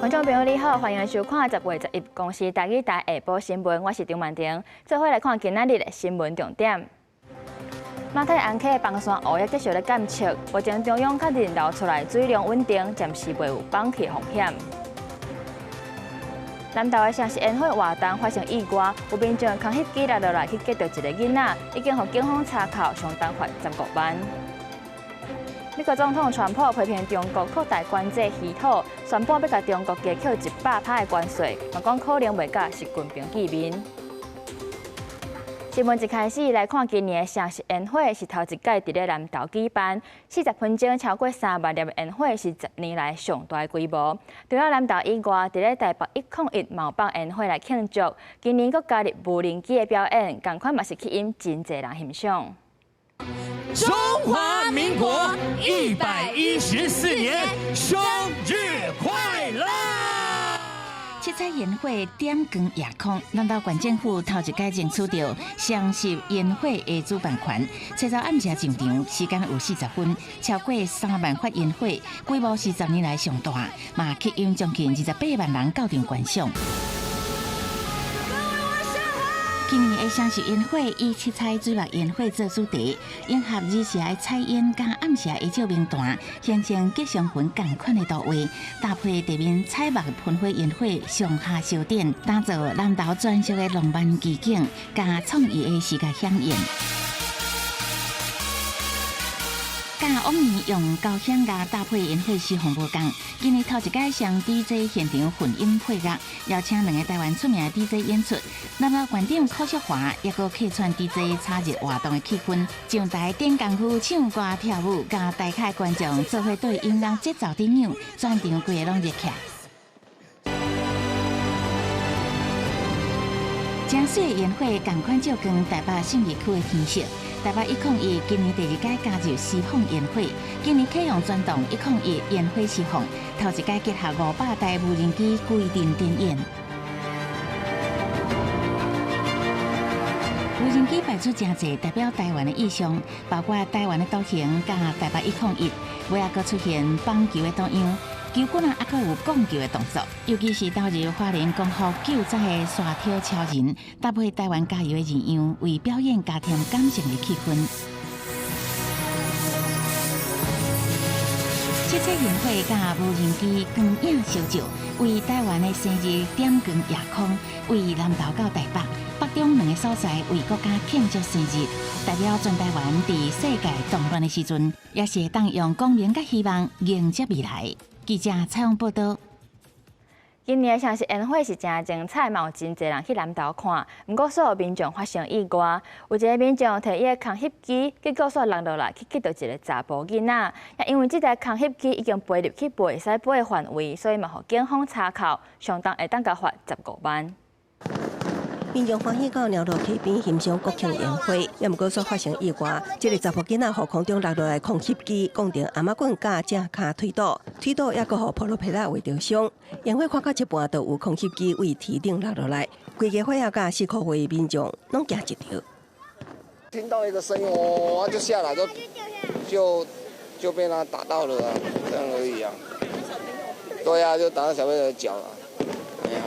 觀眾朋友你好，歡迎收看10月11公視台語台下晡新聞，我是張曼婷，做伙來看今仔日的新聞重點。馬太鞍溪崩山湖也繼續咧監測，目前中央確認流出來水量穩定，暫時未有崩去風險。南投的雙十煙火活動發生意外，有民眾空翕機落落來去擊著一个囡仔，已經予警方查扣，相當罰15萬。美國總統川普批評中國擴大關稅稀土，宣布欲共中國加扣100%的關稅，嘛講可能袂佮習近平見面。新聞一開始來看，今年的雙十煙火是頭一屆佇咧南投舉辦，40分鐘超過3萬粒煙火是10年來上大規模。除了南投以外，佇咧台北101嘛有放煙火來慶祝。今年閣加入無人機的表演，仝款嘛是吸引真濟人欣賞。中華民國114年生日快樂！七彩煙火點光夜空，南投縣政府頭一擺爭取著雙十煙火的主辦權。初三暗時上場，時間有40分，超過3萬發煙火，規模是10年來上大，嘛吸引將近28萬人到場觀賞。今年的雙十煙火以七彩水墨煙火做主題，迎合日時的彩煙佮暗時的照明彈，形成吉祥雲仝款的圖畫，搭配地面彩墨噴火煙火上下相點，打造南投專屬的浪漫奇景，佮創意的視覺饗宴。佮往年用交響樂搭配煙火釋放無仝，今年頭一擺雙 DJ 現場混音配樂，邀請兩个台灣出名的 DJ 演出。南投縣長柯淑華也閣客串 DJ 炒熱活動的氣氛，上台點功夫、唱歌跳舞，佮台下觀眾做伙對音樂節奏頂扭，全場規个攏熱起來。真媠煙火仝款照光台北信義區的天色。台北101今年第二擺加入施放煙火，今年啟用專動101煙火施放，頭一擺結合500台無人機規陣展演。無人機擺出誠濟代表台灣的意象，包括台灣的圖形佮台北101，尾仔閣出現棒球的圖樣。球棍仔，猶閣有摃球的動作，尤其是投入花蓮光復救災的沙雕超人，搭配台灣加油的字樣，為表演加添感性的氣氛。七彩煙火佮無人機光影相照，為台灣的生日點光夜空，為南投到台北、北中兩个所在為國家慶祝生日，代表全台灣佇世界動亂的時陣，也是會當用光明佮希望迎接未來。記者採訪報導。今年雙十煙火是誠精彩，嘛有真濟人去南投看。毋過，煞有民眾發生意外，有一个民眾提伊的空翕機，結果煞落落來去擊著一个查埔囡仔。也因為這台空翕機已經飛入去袂使飛的範圍，所以嘛予警方查扣，相當會當共罰15萬。民眾歡喜到鳥落溪邊欣賞國慶煙火，也毋過煞發生意外，這个查埔囡仔予空中落落來空翕機，摃著頷仔棍佮正跤推倒，推倒猶閣予破落皮仔劃著傷。煙火看到一半，就有空翕機對天頂落落來，規家伙仔佮四箍歲民眾攏驚一跳。聽到一個聲音，哇！就下來就被他打到了啊，這樣而已啊。對啊，就打到小朋友的腳了。對啊。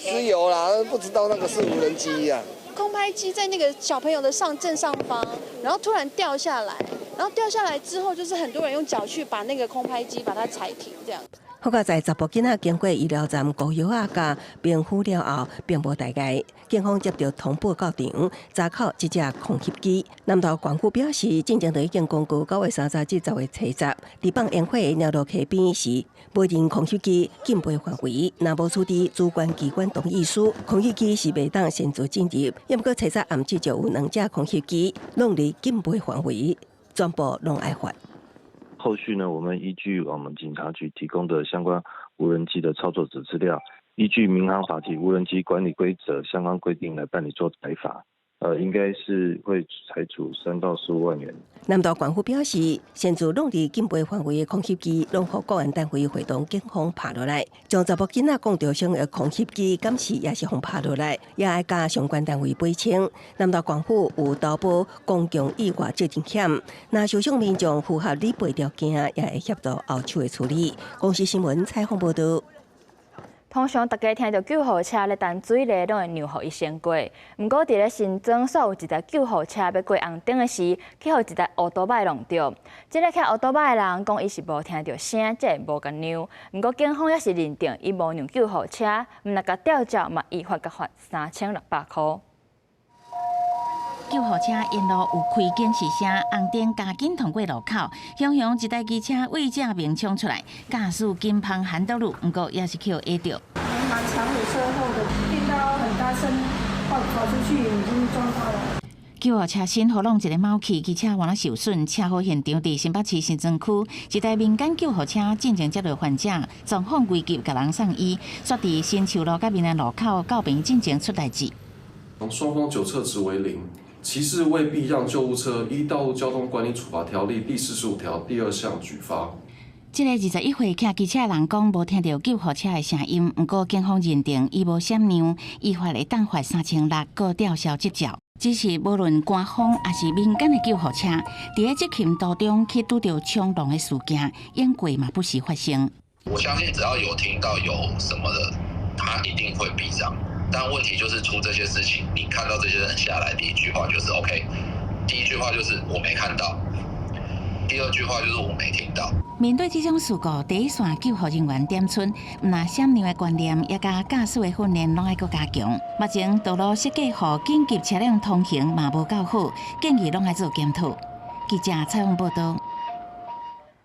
是有啦，不知道那個是無人機啊。空拍機在那個小朋友的正上方，然後突然掉下來，然後掉下來之後，就是很多人用腳去把那個空拍機把它踩停，這樣。好在查埔囡仔經過醫療站敷藥仔佮冰敷了後，並無大礙。警方接著通報到場，查扣這隻空翕機。南投縣府表示，進前就已經公告9月30至10月70，佇放煙火的鳥落溪邊時，無人空翕機禁飛範圍，若無取得主管機關同意書，空翕機是袂當擅自進入。也毋過初十暗時就有兩隻空翕機攏佇禁飛範圍，全部攏愛罰。後續呢，我們依據我們警察局提供的相關無人機的操作者資料，依據民航法及無人機管理規則相關規定來辦理做裁罰。應該是會裁處3到15萬元。南投縣府表示，擅自弄佇禁飛範圍的空翕機，攏予國安單位會同警方拍落來，將查某囡仔講著傷的空翕機，敢是也是予拍落來，也愛佮相關單位賠清。南投縣府有投保公共意外責任險，若受傷民眾符合理賠條件，也會協助後手的處理。公視新聞採訪報導。通常大家聽著救護車咧等水咧，攏會讓予伊先過。毋過佇咧新莊，煞有一台救護車欲過紅燈的時，去予一台歐多擺挵著。這个騎歐多擺的人講，伊是無聽著聲，才會無共讓。毋過警方也是認定伊無讓救護車，毋但共吊照嘛，依法共罰3600箍。救護車沿路有開警示聲，紅燈加緊通過路口，雄雄一台機車對正面衝出來，駕駛緊芳喊倒路，毋過也是去予壓著。蠻常有車禍的，聽到很大聲，跑跑出去已經撞到了。救護車身予挵一个貓去，機車原來受損，車禍現場佇新北市新莊區，一台民間救護車進前接著患者，狀況危急，共人送醫，煞佇新樹路佮民安路口到病進前出代誌。雙方酒測值為零。其實未必讓救護車依《道路交通管理處罰條例》第45條第2項舉發。這个21歲騎機車的人講，無聽著救護車的聲音，毋過警方認定伊無閃讓，依法會當罰3600，閣吊銷執照。只是無論官方抑是民間的救護車，佇咧執勤途中去拄著衝撞的事件，應過嘛不時發生。我相信只要有聽到有什麼的，他一定會避讓。但問題就是出這些事情，你看到這些人下來，第一句話就是 OK，第一句話就是我沒看到，第二句話就是我沒聽到。面對這種事故，第一線救護人員點出，毋但閃讓的觀念，也佮駕駛的訓練攏愛閣加強。目前道路設計予緊急車輛通行嘛無夠好，建議攏愛做檢討。記者採訪報導。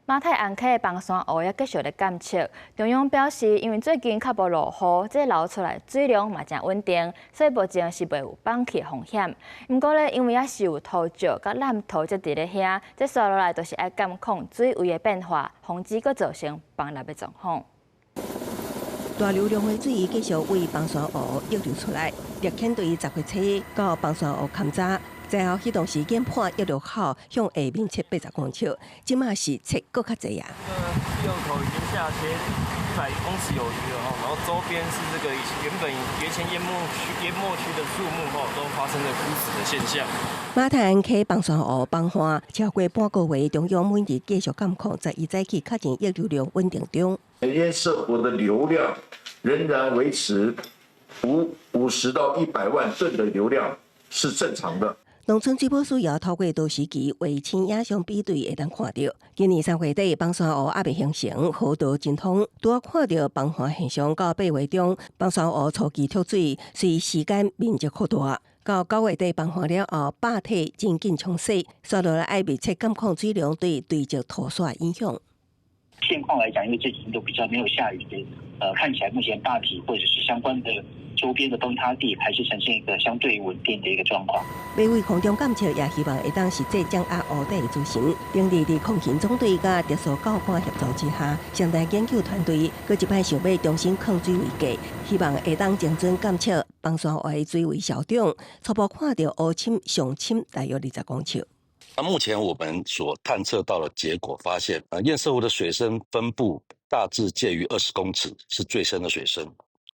馬太鞍溪的崩山湖也繼續咧監測。中央表示，因為最近較無落雨，這流出來水量嘛誠穩定，所以目前是袂有崩起的風險。毋過咧，因為猶是有土石佮爛土積佇咧遐，這紲落來就是愛監控水位的變化，防止閣造成崩塌的狀況。大流量的水繼續對崩山湖溢流出來，獵犬隊10月初到崩山湖勘查。最後，彼段時間判溢流口向下面切80公尺，這馬是切閣較濟啊。這個第二口已經下切100公尺有餘了吼，然後周邊是這個原本原先淹沒區的樹木吼，都發生了枯死的現象。馬太鞍溪崩山湖崩岸超過半個月，中央每日繼續監控，11早起確認溢流量穩定中。堰塞湖的流量仍然維持50到100萬噸的流量是正常的。農村水保署也透過多時期衛星影像比對，會當看著。今年3月底，崩山湖猶未形成，河道真通，拄仔看著崩岸現象。到8月中，崩山湖初期蓄水，隨時間面積擴大。到9月底崩岸了後，壩體真緊沖洗，紲落來愛密切監控水量對堆積土沙影響。現況來講，因為這幾天都比較沒有下雨的，看起來目前壩體或者是相關的周邊的崩塌地，還是呈現一個相對穩定的一個狀況。欲對空中監測也希望會當實際掌握湖底的資訊。頂日佇空勤總隊佮特殊教官協助之下，生態研究團隊閣一擺想欲重新囥水位計，希望會當精準監測崩山湖的水位消長，初步看著湖深上深大約20公尺。那目前我們所探測到的結果發現，堰塞湖的水深分布大致介於20公尺，是最深的水深，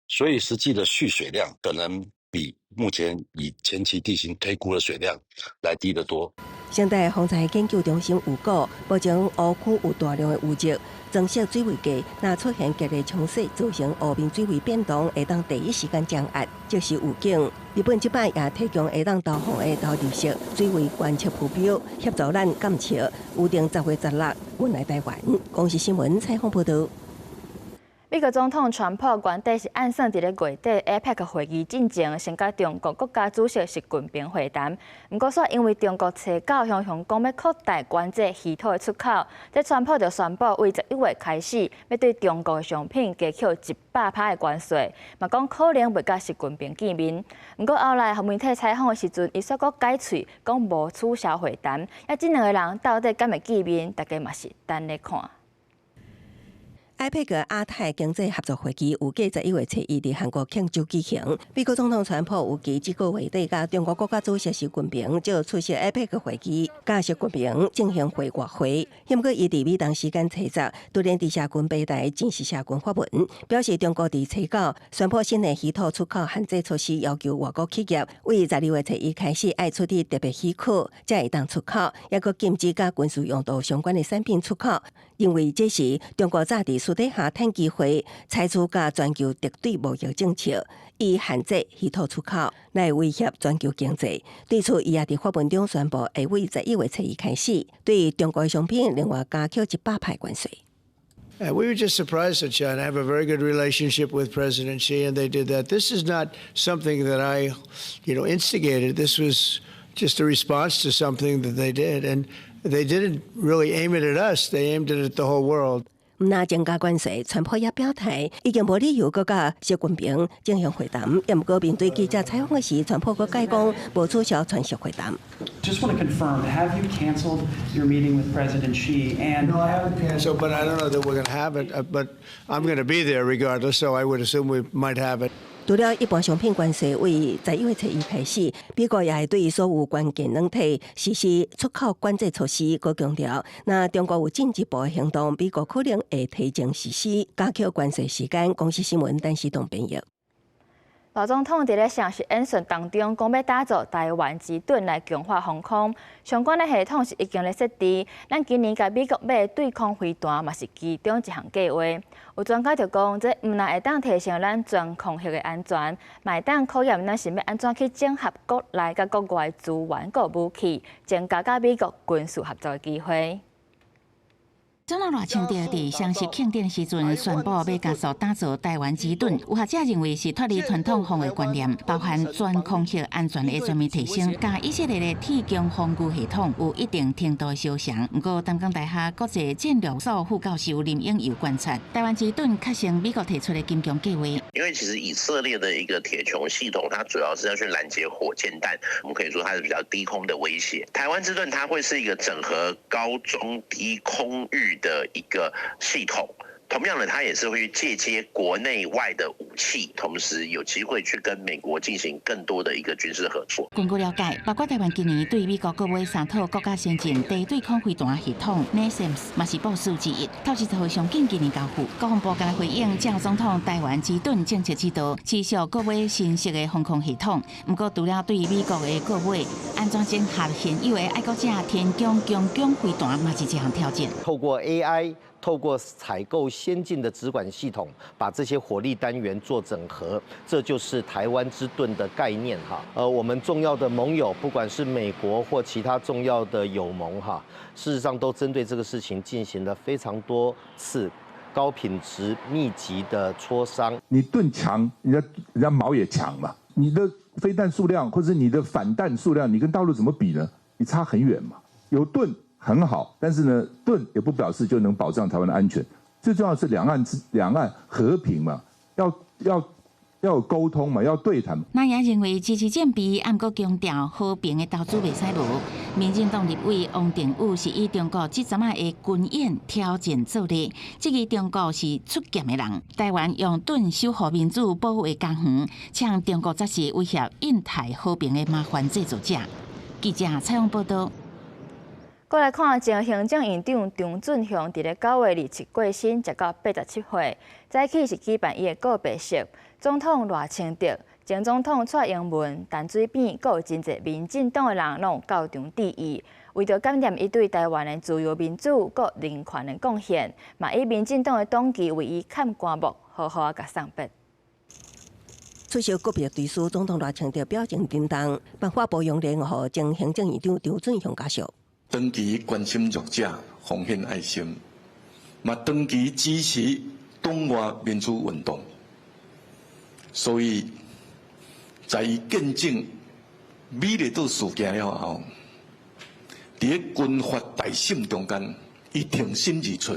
所以實際的蓄水量可能比目前以前期地形推估的水量來低得多。生態防災研究中心預估，目前湖區有大量的污質，增設水位計，若出現激烈沖洗，造成湖面水位變動，會當第一時間降壓，即時預警。日本這擺也提供會當投放的投入式水位觀測浮標，協助咱監測。預定10月16運來台灣。公視新聞採訪報導。美國總統川普原底是按算佇咧月底 APEC 會議進前，先佮中國國家主席習近平會談。毋過，煞因為中國初九雄雄講欲擴大關稅稀土的出口，這川普就宣布對11月開始，欲對中國的商品加扣100%的關稅，嘛講可能袂佮習近平見面。毋過後來予媒體採訪的時陣，伊煞閣改喙，講無取消會談。啊，這兩个人到底敢會見面，大家嘛是等咧看。APEC 亞太經濟合作會議預計11月初一佇韓國慶州舉行。美國總統川普預計這個月底佮中國國家主席習近平就出席 APEC 會議，佮習近平進行會晤會。不過，伊佇美東時間初十，突然佇社群平台正式社群發文，表示中國佇初九宣布新的稀土出口限制措施，要求外國企業為12月初一開始愛取得特別許可，才會當出口，抑閣禁止佮軍事用途相關的產品出口。認為這是中國早佇私底下趁機會，採取佮全球敵對貿易政策，以限制稀土出口來威脅全球經濟。對此，伊也佇發文中宣布，會為11月初一開始，對中國商品另外加扣100%關稅。 We were just surprised that China have a very good relationship with President Xi, and they did that. This is not something that I instigated. This was just a response to something that they did, and they didn't really aim it at us. They aimed it at the whole world. 毋但增加關稅，川普也表態已經無理由閣佮習近平進行會談。毋過面對記者採訪時，川普閣解講無取消川習會談。 Just want to confirm, have you canceled your meeting with President Xi? And No, I haven't canceled, but I don't know that we're going to have it. But I'm going to be there regardless, so I would assume we might have it. 除了一般商品關稅為11月初一開始，美國也會對所有關鍵軟體實施出口管制措施。閣強調，若中國有進一步的行動，美國可能會提前實施加扣關稅時間。公視新聞，陳時東編譯。賴總統佇咧雙十演說當中，講欲打造台灣之盾來強化防空相關的系統是已經咧設置。咱今年共美國買對空飛彈嘛是其中一項計劃。有專家就講，這毋但會當提升咱全空域的安全，嘛會當考驗咱是欲按怎去整合國內佮國外資源佮武器，增加佮美國軍事合作的機會。總統賴清德佇雙十慶典時陣宣布，欲加速打造台灣之盾。有學者認為是脫離傳統防衛觀念，包含全空域安全的全面提升，佮以色列的鐵穹防禦系統有一定程度的相像。毋過，淡江大學國際戰略所副教授林永佑觀察，台灣之盾較像美國提出的金穹計劃。因為其實以色列的一個鐵穹系統，它主要是要去攔截火箭彈，我們可以說它是比較低空的威脅。台灣之盾它會是一個整合高中低空域的一個系統，同樣的，它也是會去介接國內外的武器，同時有機會去跟美國進行更多的一個軍事合作。根據了解，包括台灣今年對美國購買三套國家先進地對空飛彈系統 NASAMS，嘛是部署之一。頭一套上緊今年交付。國防部共回應趙總統台灣之盾政策指導，持續購買新式的防空系統。毋過，除了對美國的購買，按怎整合現有的愛國者天弓強攻飛彈，嘛是一項挑戰。透過 AI。透過採購先進的指管系統，把這些火力單元做整合，這就是台灣之盾的概念哈。我們重要的盟友，不管是美國或其他重要的友盟哈，事實上都針對這個事情進行了非常多次高品質密集的磋商。你盾強，人家矛也強嘛。你的飛彈數量或者你的反彈數量，你跟大陸怎麼比呢？你差很遠嘛。有盾很好，但是呢，盾也不表示就能保障台灣的安全。最重要的是兩岸和平嘛，要有溝通嘛，要對談。那也認為支持戰備，毋過強調和平的投資袂使無。民進黨立委王定宇是以中國這陣仔的軍演挑戰做例，質疑中國是出劍的人。台灣用盾守護民主、保衛家園，嗆中國則是威脅印太和平的麻煩製造者。記者採訪報道。過來看前行政院長張俊雄，佇咧9月27過身，食到87歲。早起是舉辦伊的告別式，總統賴清德、前總統蔡英文、陳水扁，閣有真濟民進黨的人攏有到場致意。為著感念伊對台灣的自由民主、閣人權的貢獻，嘛以民進黨的黨旗為伊崁棺木，好好仔共送別。出席告別追思，總統賴清德表情沉重，頒發褒揚令予前行政院長張俊雄家屬。長期關心弱者，奉獻愛心，嘛長期支持黨外民主運動，所以在伊見證美麗島事件了後，佇咧軍法大審中間，伊挺身而出。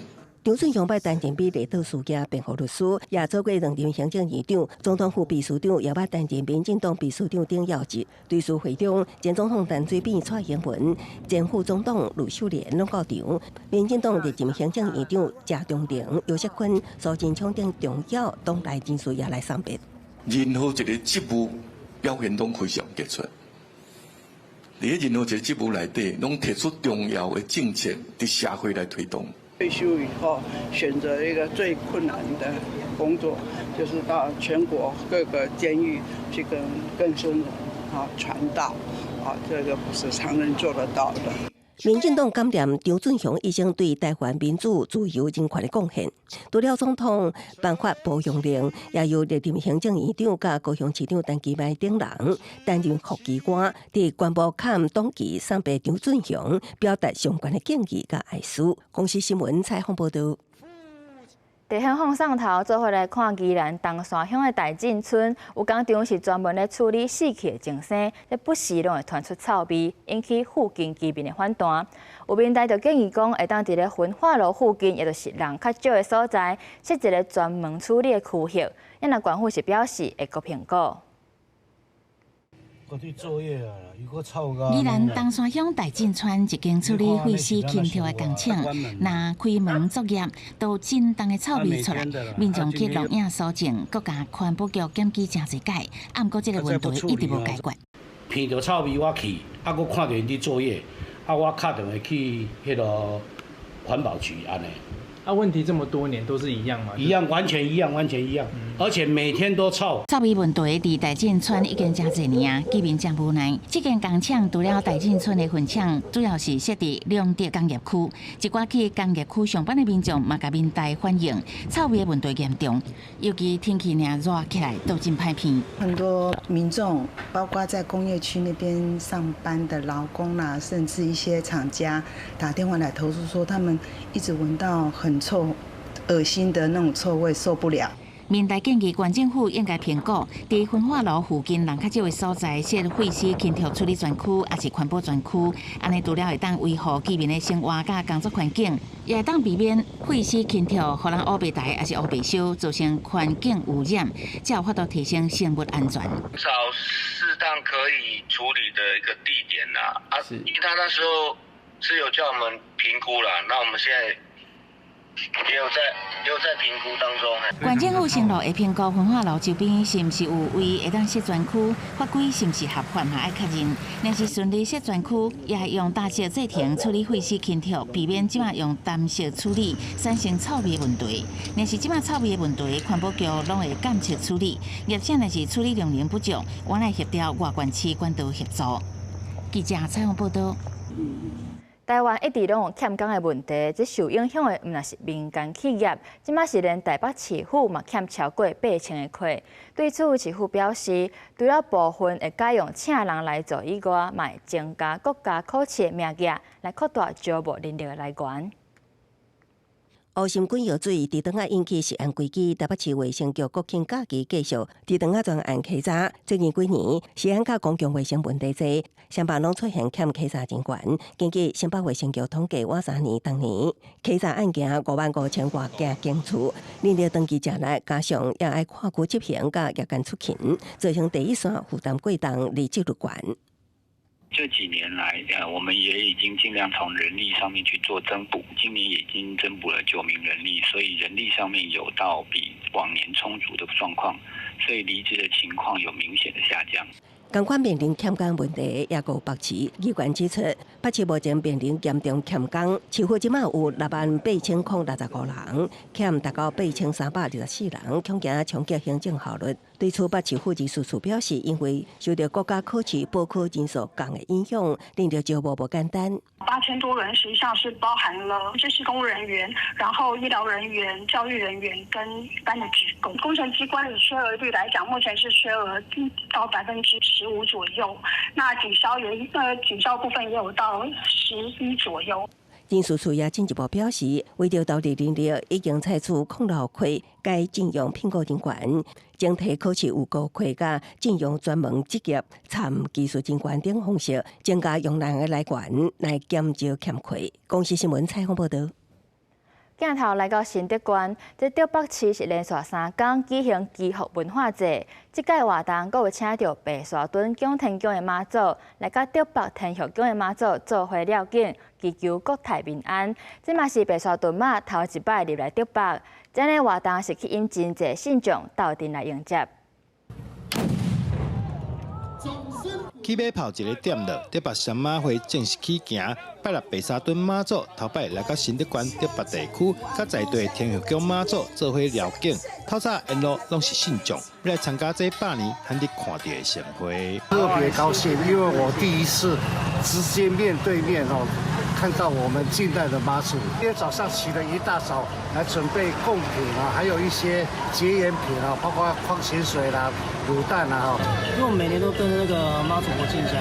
張俊雄捌擔任美麗島事件辯護律師，也做過兩任行政院長、總統府秘書長，也捌擔任民進黨秘書長等要職。追思會中，前總統陳水扁、蔡英文、前副總統呂秀蓮攏到場。民進黨歷任行政院長謝長廷、游錫堃、蘇貞昌等重要黨內人士也來送別。任何一个職務表現攏非常傑出，佇任何一个職務內底，攏提出重要的政策，佇社會來推動。退休以後，選擇一個最困難的工作，就是到全國各個監獄去跟更生人啊傳道，啊，這個不是常人做得到的。民進黨感念張俊雄一生對台灣民主、自由、人權的貢獻。除了總統頒發褒揚令，也由歷任行政院長佮高雄市長陳其邁等人擔任副機關，佇宣布崁黨旗送予張俊雄，表達上懸的敬意佮哀思。公視新聞採訪報導。地方放送頭做伙來看宜蘭東山鄉的大進村，有工廠是專門咧處理死去的眾生，這不時攏會傳出臭味，引起附近居民的反彈。有民代就建議講，會當佇咧焚化爐附近，也就是人較少的所在，設一个專門處理的區域。咱若縣府是表示會閣評估。宜蘭東山鄉大進村一間處理廢死輕鐵的工廠，若開門作業，都真重的臭味出來。民眾去錄影搜證，閣共環保局檢舉誠濟擺，啊，毋過這个問題一直無解決。聞著臭味，我去，啊，閣看著𪜶佇作業，啊，我敲電話去彼个環保局按呢。啊，問題這麼多年都是一樣嗎？一樣，完全一樣，完全一樣，而且每天都臭。臭味問題佇大進村已經誠濟年啊，居民誠無奈。這間工廠除了大進村的分廠，主要是設佇龍德工業區。一寡去工業區上班的民眾嘛，共民代反映臭味的問題嚴重，尤其天氣若熱起來，都真歹鼻。很多民眾，包括在工業區那邊上班的勞工啦，甚至一些廠家打電話來投訴，說他們一直聞到很臭、噁心的那種臭味，受不了。民代建議縣政府應該評估，佇焚化爐附近人較少的所在設廢死輕鐵處理專區，抑是環保專區，按呢除了會當維護居民的生活佮工作環境，也會當避免廢死輕鐵予人烏白台抑是烏白燒，造成環境污染，才有法度提升生物安全。找適當可以處理的一個地點啦，啊，因為他那時候是有叫我們評估啦，那我們現在也有在評估當中。縣政府承諾會評估焚化爐周邊是毋是有位會當設專區，法規是毋是合法嘛愛確認。若是順利設專區，也會用焦色製程處理廢死輕鐵，避免這馬用淡色處理產生臭味問題。若是這馬臭味的問題，環保局攏會監測處理。業者若是處理量能不足，我來協調外縣市管道協助。記者採訪報導。台灣一直攏有欠工的問題，這受影響的毋但是民間企業，這馬是連台北市府嘛欠超過8000个缺。對此，市府表示，除了部分會改用請人來做以外，嘛會增加國家考試的名額，來擴大招募人力的來源。烏心滾藥水佇當仔引起食安危機，台北市衛生局國慶假期繼續佇當仔專案稽查。最近幾年，食安佮公共衛生問題濟，雙北攏出現欠稽查人員。根據新北衛生局統計，倚三年當年稽查案件55,000外件件次，人力長期食力，加上也愛跨區執行佮夜間出勤，造成第一線負擔過重，離職率懸。這幾年來，我們也已經盡量從人力上面去做增補，今年已經增補了9名人力，所以人力上面有到比往年充足的狀況，所以離職的情況有明顯的下降。仝款面臨欠工問題，也閣有北市議員指出，北市目前面臨嚴重欠工，市府這馬有68,065人，欠達到8324人，恐驚衝擊行政效率。對此，北市府人事處表示，因為受著國家考試報考人數降的影響，人力招募無簡單。 8000多人實際上是包含了正式公務人員，然後醫療人員、教育人員跟一般的職工。工程機關以缺額率來講，目前是缺額到15%左右。那警消也警消部分也有到11左右。人事處也進一步表示，為著投入人力，已經採取控留缺，改進用聘僱人員，整體考試有高缺佮進用專門職業參技術人員等方式，增加用人的來源，來減少欠缺。公視新聞採訪報導。鏡頭來到新竹縣，這竹北市是連續三工舉行祈福文化節。這屆活動閣有請著白沙屯蔣天宮的媽祖來佮竹北天后宮的媽祖做伙繞境，祈求國泰民安。這嘛是白沙屯媽頭一擺入來竹北，這个活動是吸引真濟信眾鬥陣來迎接。起碼炮一个點落，竹北雙媽會正式起行。拜六白沙屯媽祖頭擺來到新竹縣竹北地區，佮在地天后宮媽祖做伙繞境。透早沿路攏是信眾，欲來參加這百年罕得看著的盛會。特別高興，因為我第一次直接面對面哦，看到我們近代的媽祖。今天早上起了一大早來準備貢品啊，還有一些結緣品啊，包括礦泉水啦、滷蛋啦哈。因為我每年都跟那個媽祖婆進香，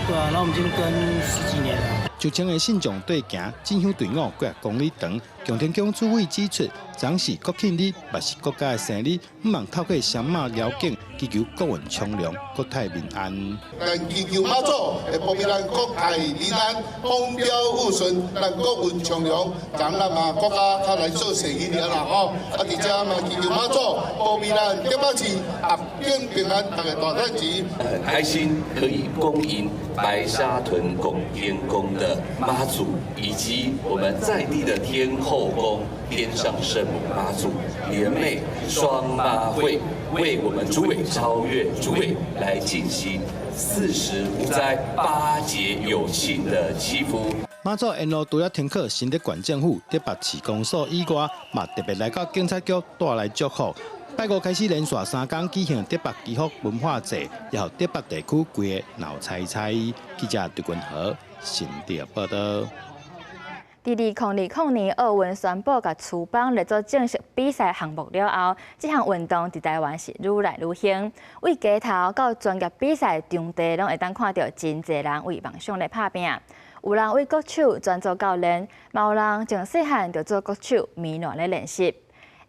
對啊，然後我們已經跟十幾年了。上千个信眾對行進香隊伍幾公里長，蔣天宮主委指出，昨是國慶日，嘛是國家的生日，向望透過雙媽繞境，祈求國運昌隆、國泰民安。咱祈求媽祖會保庇咱國泰民安、風調雨順，咱國運昌隆。咱咱嘛國家較來做生意爾啦吼。啊，佇遮嘛祈求媽祖保庇咱竹北市合境平安，大家大賺錢。很開心可以恭迎白沙屯拱天宮的媽祖，以及我們在地的天后宮天上聖母媽祖聯袂雙媽會，為我們主委超越主委來進行四時無災八節有慶的祈福。媽祖沿路除了停靠新竹縣政府、竹北市公所以外，嘛特別來到警察局帶來祝福。拜五開始連續三工舉行竹北祈福文化節，予竹北地區規個鬧猜猜。記者陳君和新竹報道。佇2020年奧運宣布共趨枋列做正式比賽項目了後，這項運動佇台灣是愈來愈興。對街頭到專業比賽場地，攏會當看著真濟人為夢想咧拍拚。有人為國手專做教練，嘛有人從細漢就做國手，糜爛咧練習。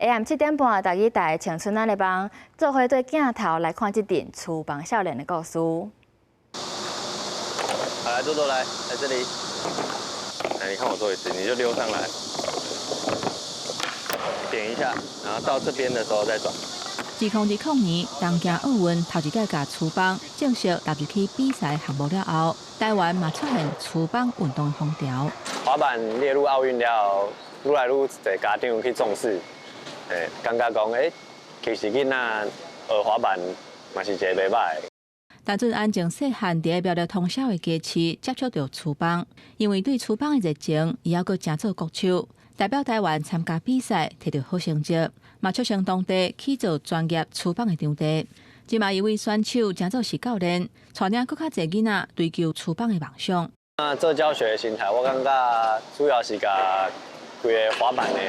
下暗7點半，台語台青春咱的夢，做伙對鏡頭來看這陣趨枋少年的故事。好，來多多來，來這裡。來，你看我做一次，你就溜上來，點一下，然後到這邊的時候再轉。2020年東京奧運頭一擺共趨枋正式納入去比賽項目了後，台灣嘛出現趨枋運動風潮。滑板列入奧運了後，愈來愈濟家長去重視，感覺講，其實囡仔學滑板嘛是一個袂䆀。陳俊安從細漢佇苗栗通霄的街市接觸著趨枋，因為對趨枋的熱情，伊猶閣成做國手，代表台灣參加比賽，摕著好成績，嘛促成當地起造專業趨枋的場地。這馬伊為選手成做是教練，帶領閣較濟囡仔追求趨枋的夢想。啊，做教學的心態，我感覺主要是共規个滑板的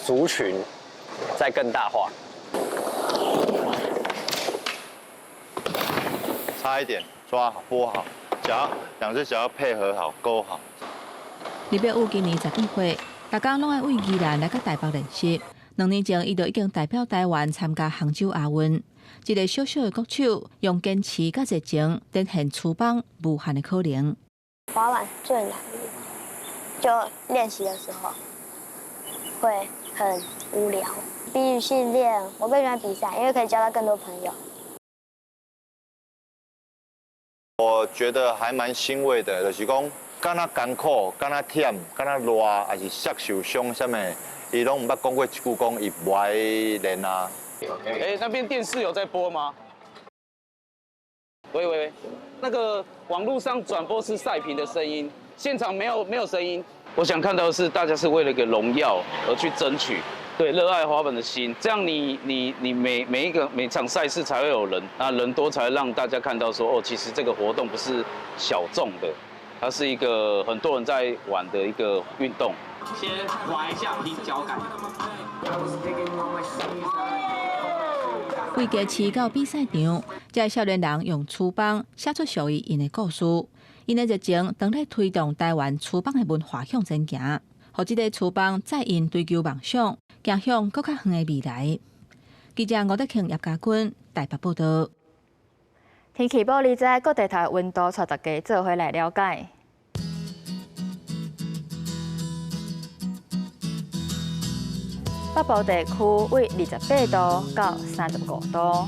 族群再更大化。差一點，抓好，撥好，腳兩隻腳要配合好，勾好。李碧武今年12歲，逐工攏愛對宜蘭來到台北練習。2年前，伊就已經代表台灣參加杭州亞運。一個小小的國手，用堅持佮熱情，展現趨枋無限的可能。滑板最難的，就練習的時候會很無聊。比起訓練，我更喜歡比賽，因為可以交到更多朋友。我覺得還蠻欣慰的，就是講，敢若艱苦，敢若忝，敢若熱，抑是摔受傷啥物，伊攏毋捌講過一句講伊無愛練啊。欸，那邊電視有在播嗎？喂喂喂，那個網絡上轉播是賽評的聲音，現場沒有聲音。我想看到的是，大家是為了一個榮耀而去爭取，對，熱愛滑板的心，這樣你每場賽事才會有人，那人多才讓大家看到說，哦，其實這個活動不是小眾的，它是一個很多人在玩的一個運動。先滑一下拼腳感。對街市到比賽場，這个少年人用趨枋寫出屬於𪜶的故事，𪜶的熱情當咧推動台灣趨枋的文化向前行，予這个趨枋載𪜶追求夢想，行向閣較遠的未來。記者吳德慶、葉家軍台北報道。天氣報你知，各地頭的溫度，帶大家做伙來了解。北部地區為28度到35度，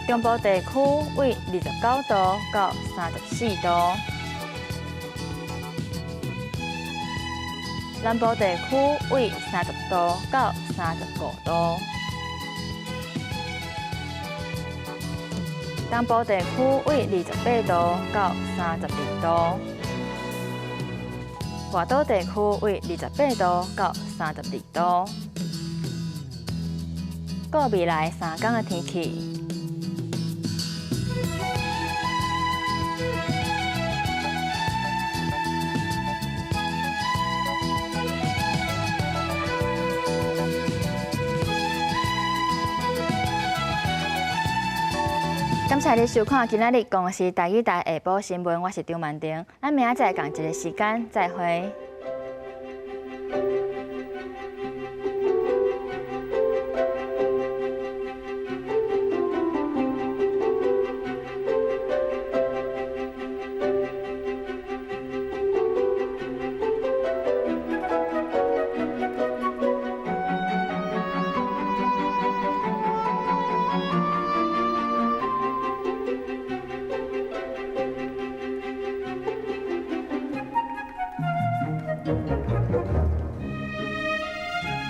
中部地區為29度到34度，南部地區為30度到35度，東部地區為28度到32度。外島地區為28度到32度。過未來3天的天氣。感謝你收看今仔日公視台語台下晡新聞，我是張曼婷，咱明仔載仝一个時間再會。